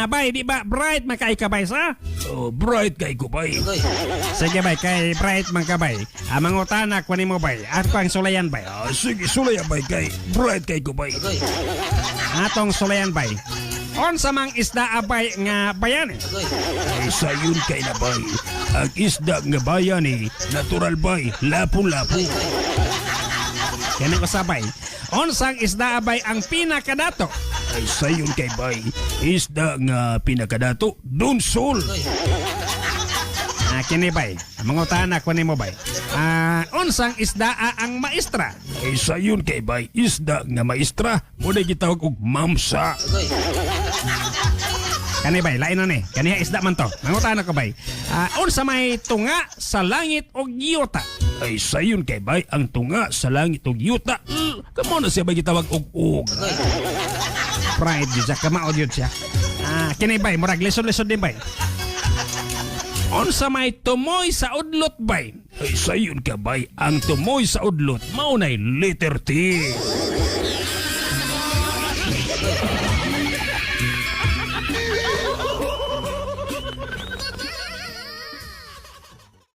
Bay, di ba bright man kay ka, bay, sa? Oh, bright kay ko, bay. Sige, bay, kay bright man ka, bay. Ah, mangutana ko nimo, bay. Ato ang sulayan, bay. Ah, sige, sulaya, bay, kay bright kay ko, bay. Atong sulayan, bay. Unsa mang isda abay nga bayani? Ay, sayon kay na, bay. Ang isda nga bayani, natural, bay, lapu-lapu. Kani ko sabay. Unsang isda abay ang pinakadato? Ay, sayon kay, bay. Isda nga pinakadato, dunsol. Ah, kini, bay. Mangutana ko nimo, bay. Ah, unsang isda ang maestra? Ay, sayon kay, bay, isda nga maestra, mao na gitawag og mamsa. Kani, bay, lain na ni. Kaniha isda man to. Mangutana ko, bay. Ah, unsa may tunga sa langit og yuta? Ay, sayon kay, bay, ang tunga sa langit og yuta. Kamo na siya, bay, gitawag og og. Pride yun siya, kamao yun siya. Ah, kini, bay, murag lisod-lisod din, bay. Unsa may tumoy sa udlot, bay? Ay, sayon ka, bay, ang tumoy sa udlot, mao nay letter T.